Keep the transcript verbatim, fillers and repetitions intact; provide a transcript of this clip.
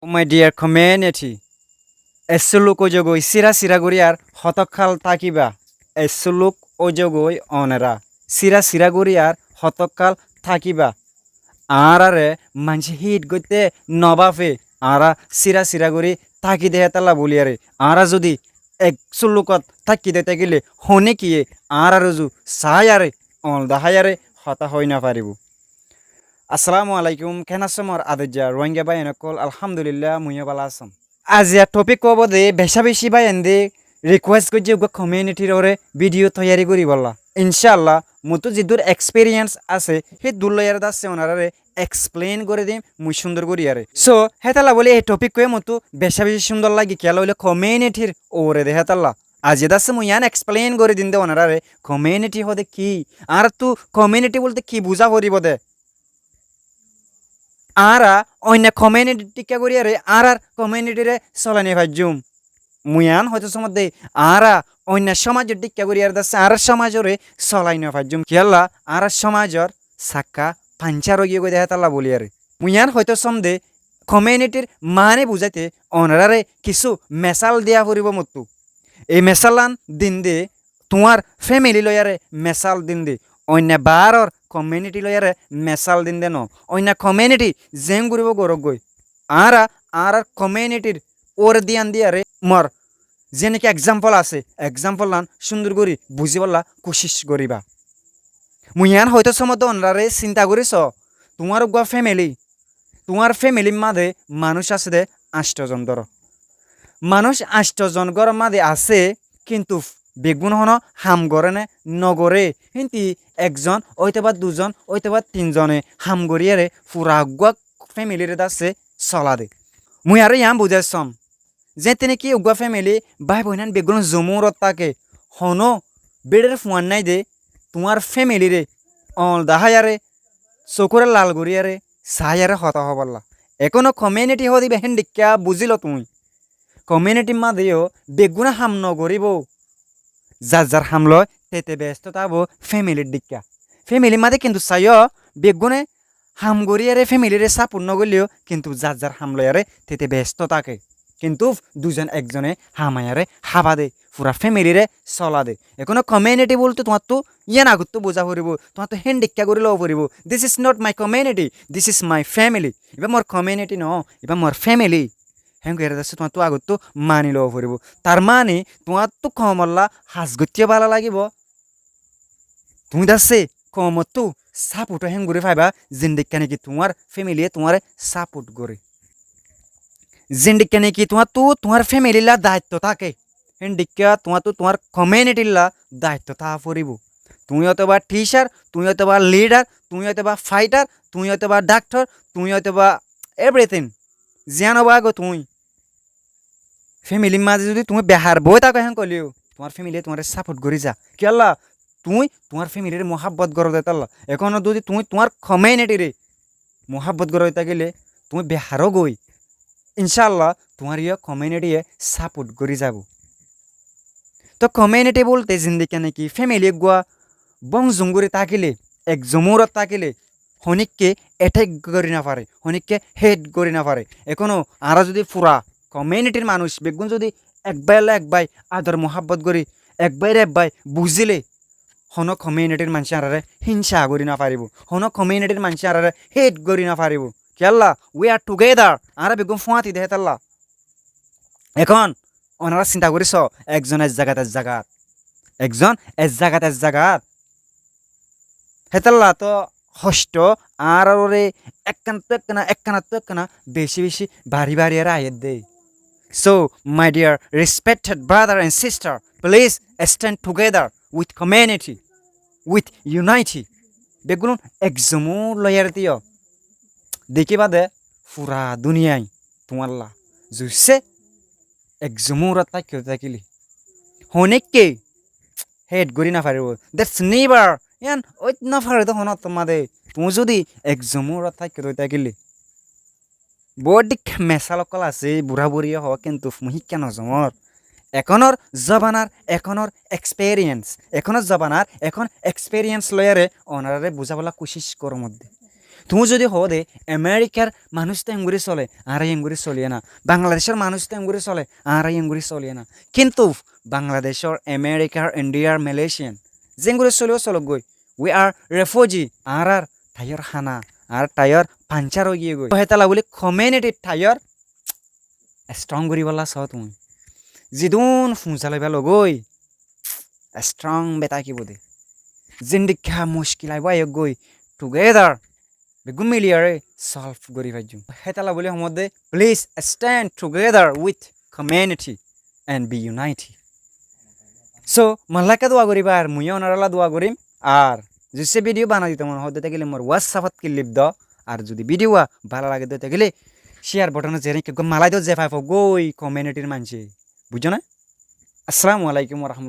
My dear community, essu luk óizogói sira sira gorí ar hotókkal tákiba? Essu luk óizogói onera sira sira gorí ar hotókkal tákiba? Añárare maincé hit goitté nobáfe, añára sira sira gorí táki de hétalla bóli aré. Añára zudi ek sullukot táki de tákile honíkiye añárar uzu saáiyaré, oñl daháiyaré hotá hoói nofaribóu. Assalamu alaikum, ken asó mor adejja Rohingya báiyain ókkol? Alhamdulillah, muiyó bála asóm. Aijja topik óibo de becá becí báiyainde rikuwes goijjé uggúa komiunitir uore bídiyo toiyari goríbolla. Incálla, mottú ziddúr ekspiriyens asé, hé dúr loiyaré dassé onoráre eksplein gorí dim mui cúndor goríyaré. So, hétalla bóli ei topik kúa mottú becá becí cúndor lage, kiyólla óile komiunitir uore de hétalla. Aijja dassé mui yián eksplein gorí dim de onoráre, komiuniti hoó de ki? Añáráttu komiuniti bólte ki buzá foribóu de? Añára oinno komiunitir dhíkka goríyaré añárar komiunitiré solai nofaijjúm. Mui yián hoitó somot de, añára oinno cómajor dhíkka goríyaré dassé añárar cómajoré solai nofaijjúm. Kiyólla añárar cómajor sakka fañsár óigiyoi de hétalla bóli aré. Mui yián hoitó som de komiunitir maáni buzáite onoráre kissú mesál diya foribóu mottú. Ei mesállan din de tuáñr fémili loiyaré mesál din de, oinno baáror komiuniti loiyaré mesál din de noó. Oinno komiuniti zeén goríbou goróggoi. Añára añárar komiunitir uore diyan diyaré mor ziyán niki ekzampol asé, ekzampollan cúndor gorí buzíbolla kucíc goríba. Mui yián hoitó somot de onoráre sinta gorí soó, tuáñr uggúa fémili, tuáñr fémilir máze manúic asé de añctho zon dóro. Manúic añctho zon góror máze asé, kintu beggún honó ham goré né nogoré, hínti ekzon óitoba duzon óitoba tin zone ham goríyaré fura uggúa fémiliré dassé sola de. Mui aró yián buzái som, zeéñtte niki uggúa fémili bái boinán beggún zomúrot táke, honó bíçer fuain nái de, tuáñr fémiliré oñl daháiyaré, sokúre lal goríyaré, saáiyaré hotá hoóbolla. Ekóno komiuniti hoó de íba héndhikká buzílo tuñí. Komiunitir máze yó beggúne ham nogoríbou, zar zar ham loi tete beestó tákbou fémilir dhíkka. Fémilir máze kintu saiyó beggúne ham goríyaré fémiliré sápot nogoilleyó kintu zar zar ham loiyaré tete beestó táke. Kintu duizon ekzone hamaiyaré hába de, fura fémiliré sola de. Ekóno komiuniti bólte tuáñttu yían agottú buzá foribóu, tuáñttu héndhikká gorí loó foribóu. This is not my community, this is my family. Ibá mor komiuniti noó, ibá mor fémili. Héen gorí dassé tuáñttu agottú mani loó foribóu. Tar mani tuáñttu koumolla has goitté bála lagibóu. Tuñí dassé koumottú sápot héen gorí faiba, zendhikká niki tuáñr fémiliye tuáñre sápot goré. Zendhikká niki tuáñttu tuáñr fémililla daittó táke, héndhikká tuáñttu tuáñr komiunitilla daittó táa foribóu. Tuñí óitoba thícar, tuñí óitoba lidhar, tuñí óitoba faitar, tuñí óitoba dhakthor, tuñí óitoba evritin. Ziyán óba agó tuñí. Fémilir máze zudi tuñí behar boói táko héen hoileyó, tuáñr fémiliye tuáñre sápot gorí za. Kiyólla? Tuñí tuáñr fémiliré muhábbot goró de hétalla. Ekóno zudi tuñí tuáñr komiunitiré muhábbot goró de tákile, tuñí behar ógoi. Incálla, tuáñre yó komiunitiye sápot gorí zaibou. Toóu komiuniti bólte zendhikká niki fémili eggúa bóñzum gorí tákile, ek zomúrot tákile, honíkka etek gorí nofaré, honíkka hét gorí nofaré. Ekóno añára zudi fura komiunitir manúic beggún zudi ek báilla ek bái ador muhábbot gorí, ek báire ek bái buzíle, honó komiunitir maincé añáráre hínca gorí nofaribóu, honó komiunitir maincé añáráre hét gorí nofaribóu. Kiyólla? We are together. Añára beggún fúañti de hétalla. Ekón onorá sinta gorí soó, ekzon ek zagat ek zagat, ekzon ek zagat ek zagat. Hétalla toóu hoctho añárar uore ekkánattú ekkána, ekkánattú ekkána beci beci bari bari aré aiyér de. So, my dear respected brother and sister, please stand together with community, with unity. Beggún ek zomúr loiyaré tíyo. Dekíba de fura duniyai tuáñlla zuissé ek zomúrot táikko tákile. Honíkka hét gorí nofaribóu. That's never. Yían óit nofaré de honó ottór máze. Tuñí zudi ek zomúrot táikko tákile. Boóut dhíkka mesál ókkol asé, burá buriye hoó, kintu mui híkka nozomór. Ekónor zobanar, ekónor ekspiriyens, ekónor zobanar, ekón ekspiriyens loiyaré onoráre buzábolla kucíc gorómodde. Tuñí zodi hoóde Amerikar manúic to enggori sole, añára enggori soliyé na. Bangladecór manúic to enggori sole, añára enggori soliyé na. Kintu Bangladecór, Amerikar, Indiyar, Malaysian ze enggori soliyó solok goi. We are refugee, añárar taiyór hána, añárar taiyór panchar ói giyé goi. Hétalla buli community taiyór strong goríbolla soó tuñí. Zidún fuñsa loiba logói, strong be tákibo de. Zindikká muckil aibó aiyók goi, together beggún miliyaré solve gorí faijjum. Hétalla buli homodde, please stand together with community and be united. So, mallakka dua goríba ar muiyó onorálla dua gorím. Ar zodi se video banai dito mone hoóde tákile mor WhatsApp ot clip do. Ar zodi video wa bála lage de tákile share button ot zeri ekka malai do, ze faifo goi community r maincé. Buijjó né? Assalamu alaikum wa rahmatullahi